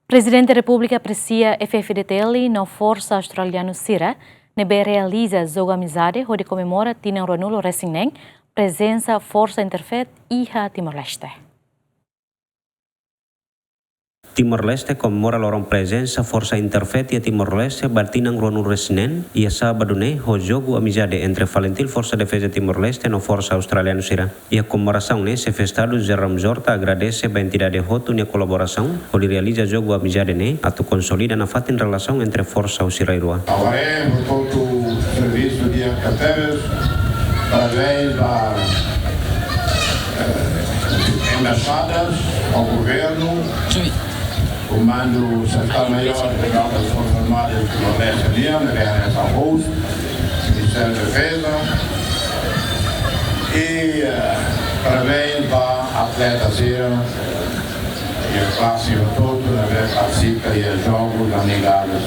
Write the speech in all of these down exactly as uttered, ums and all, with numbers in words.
Prezidente Repúblika apresia F F D T L no forsa australianu sira ne'ebé realiza jogu amizade hodi komemora tinan ruanulu-resin-neen prezensa forsa Interfet iha Timor-Leste. Timor-Leste komemora loron prezensa forsa Interfet iha Timor-Leste ba tinan ruanulu-resin-neen iha sábadu ne'e ho jogu amizade entre FALINTIL, Forsa Defeza Timor-Leste, no forsa australianu sira. Iha komemorasaun ne'e, Xefe Estadu José Ramos-Horta agradese ba entidade hotu nia kolaborasaun hodi realiza jogu amizade ne'e atu konsolida nafatin relasaun entre forsa husi rai rua. Agora é, portanto, servisu di'ak tebes. Parabéns ba, eh, embaixadas, ao governo, Komandu Sekretáriu Maiór das Forças Armadas de Timor-Leste nian, ne'ebé hanesan host, Ministériu Defeza. I, eh, parabéns ba atleta sira, i klase hotu-hotu ne'ebé partisipa iha jogu amigável.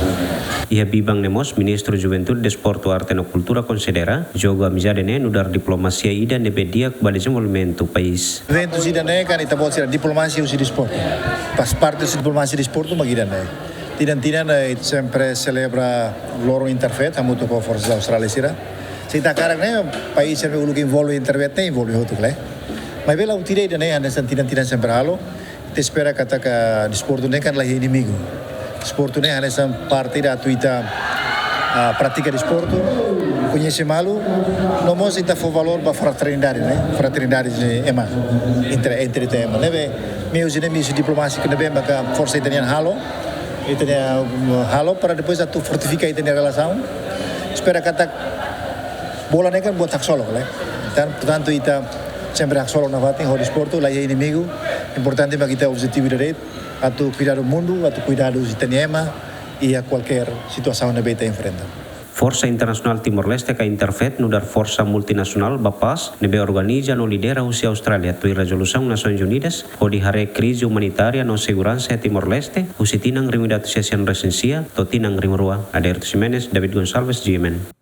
Iha biban ne'e mós, Ministru Juventude, Desportu, Arte no Kultura konsidera jogu amizade ne'e nu'udar diplomasia ida ne'ebé di'ak ba dezenvolvimentu país. Eventu ida-ne'e kan ita-boot sira diplomasia husi desportu. Faz parte husi diplomasia desportu mak ida-ne'e. Tinan-tinan, eh, sempre selebra loron Interfet hamutuk ho forsa Austrália sira. Se ita hakarak ne'e, país sira uluk envolve Interfet ne'e envolve hotu, klaro. Maibé la'ós ida-ne'e hanesan tinan-tinan sempre halo. Ita espera katak desportu ne'e kan la iha inimigu. Desportu ne'e hanesan parte ida atu ita, ah, pratika desportu, koñese malu, no mós ita fó valór ba fraternidade, ne'e? Fraternidade de ema, entre, entre ita ema. Ne'ebé, meius ne'e, meius diplomátiku ne'ebé maka forsa ita-nian halo, ita-nian, mm, halo para depois atu fortifika ita-nia relasaun. Espera katak bola ne'e kan buat haksolok, ne'e? Entaun, portantu, ita sempre haksolok nafatin, ho desportu la iha inimigu. Importante mak ita objetivu ida de'it, atu kuidadu mundu, atu kuidadu ita-nia ema, iha kualkér situasaun ne'ebé ita enfrenta. Forsa Internasionál Timor-Leste ka Interfet nu'udar forsa multinasionál ba pás, ne'ebé organiza no lidera husi Austrália tuir rezolusaun Nasoins Unidas hodi haree krize umanitária no seguransa iha Timor-Leste, husi tinan rihun ida atus sia sian resin sia to'o tinan rihun rua. Aderto Ximenes, David Gonçalves, G M N.